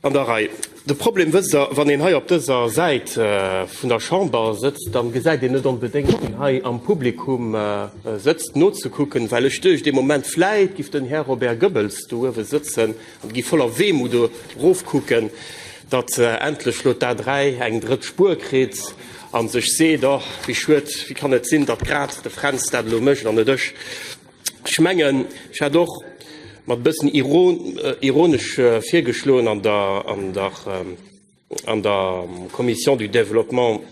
An der Rei. De Problem, wësst Der, wann een hei op dëser Säit vun der Chamber sëtzt, da gesäit een net onbedéngt, wien hei am Publikum sëtzt, nozekucken, well ech duecht ee Moment, vläit giff den Här Robert Goebbels do uewe sëtzen an giff voller Wehmut erofkucken, datt endlech lo d'A3 eng drëtt Spuer kritt a sech seet, Oh, wéi schued, wéi kann et sinn, datt grad de Fränz dat elo mécht an net ech? Ech mengen, ech hat och mat e bëssen ironesch virgeschloen an der, an der, an der Commission du Développement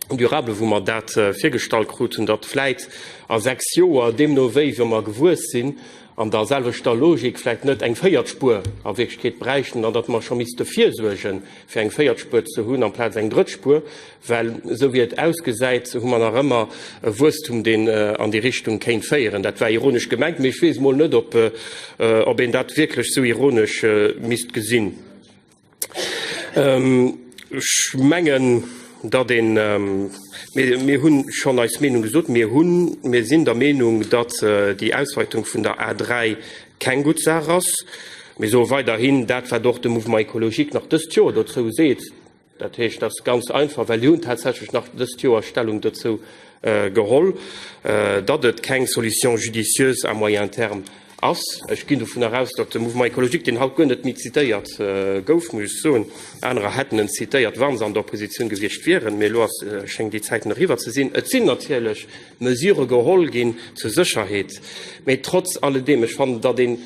durable, wou mer dat virgestallt kruten, datt vläit a 6 Joer, deemno wéi, wa mer gewuess sinn, an der selwechter Logik vläit net eng véiert Spuer a Wierklechkeet bräichten an datt mer scho misste virsuergen, fir eng véiert Spuer ze hunn amplaz eng drëtt Spuer. Well esou wéi et ausgesäit, hu mer nach ëmmer e Wuesstum, deen an déi Richtung kéint féieren. Dat war ironesch gemengt, mee ech weess emol net, ob een dat wierklech esou ironesch misst gesinn. Ech mengen, datt een, mir hu schonn eis Meenung gesot, mir hunn, mir sinn der Meenung, datt déi Ausweitung vun der A3 keng gutt Saach ass. Mir soe weiderhin dat, wat och de Mouvement écologique nach dëst Joer dozou seet, Dat heescht, dat ass ganz einfach, well déi hunn tatsächlech nach dëst Joer Stellung dozou geholl, datt et keng Solution judicieuse à moyen terme ass. Ech ginn dovunner aus, datt de Mouvement écologique, deen haut guer net méi zitéiert gouf, muss ech soen, anerer hätten en zitéiert, wa se an der Oppositioun gewiescht wieren, mee elo ass, schéngt déi Zäiten eriwwer ze sinn. Et sinn natierlech Mesurë geholl ginn zur Sécherheet, mee trotz alledeem, ech fannen, datt een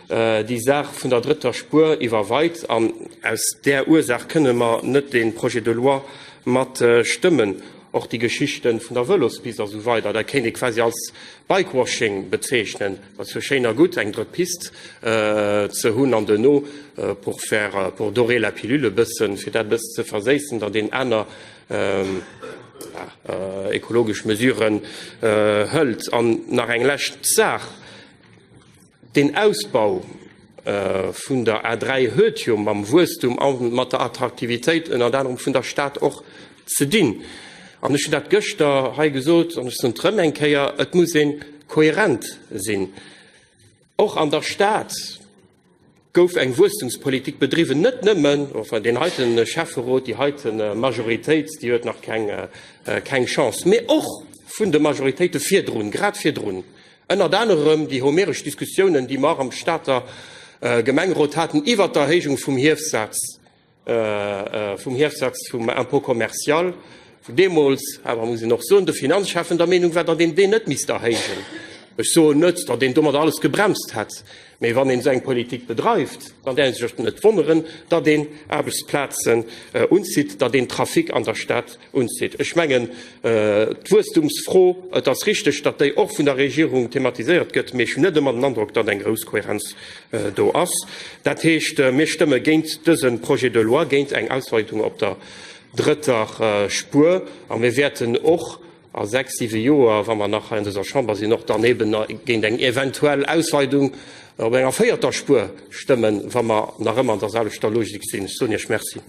déi Saach vun der drëtter Spuer iwwerweit, an aus där Ursaach kënne mer net dee Projet de loi mat stëmmen. Och déi Geschichte vun der Vëlospist a sou weider, dat kéint ee quasi als Bikewashing bezeechnen. Dat ass jo schéin a gutt, eng drëtt Pist ze hunn an duerno, pour faire, pour dorer la pilule e bëssen, fir dat e bëssen ze verséissen, datt een aner ekologesch Mesuren hëlt. An nach eng lescht Saach, Den Ausbau vun der A3 huet jo mam Wuesstum a mat der Attraktivitéit ënnert anerem vun der Stad och ze dinn. An ech hunn dat gëschter hei gesot an ech soen et erëm eng Kéier, Et muss ee kohärent sinn, och an der Stad. gouf eng Wuesstumspolitik bedriwwen, net nëmmen, enfin deen heite Schäfferot, déi heite Majoritéit, déi huet nach keng, keng Chance, mee och vun de Majoritéite virdrun, grad virdrun, ënnert anerem déi homeresch Diskussiounen, déi mer am Stater Gemengerot haten iwwert d'Erhéijung vum Hiefsaz, vum Hiefsaz vum Impôt commercial, wou deemools awer, muss een och soen, de Finanzschäffen der Meenung war, datt een deen net misst erhéijen. Ech soen net, datt een domadder alles gebremst hätt, mee wann een esou eng Politik bedreift, dann däerf ee sech net wonneren, datt een Aarbechtsplazen unzitt, datt een Trafic an der Stad unzitt. Ech mengen, d'Wuesstumsfro, et ass richteg, datt déi och vun der Regierung thematiséiert gëtt, mee ech hunn net ëmmer den Androck, datt eng grouss Kohärenz do ass. Dat heescht, mir stëmme géint dëse Projet de loi, géint eng Ausweitung op der drëtter Spuer a mir wäerten och a sechs, siwe Joer, wa mer nach hei an dëser Chamber sinn, och dann eben géint eng eventuell Ausweidung op enger véierter Spuer stëmmen, wa mer nach ëmmer an der selwechter Logik sinn. Ech soen Iech Merci.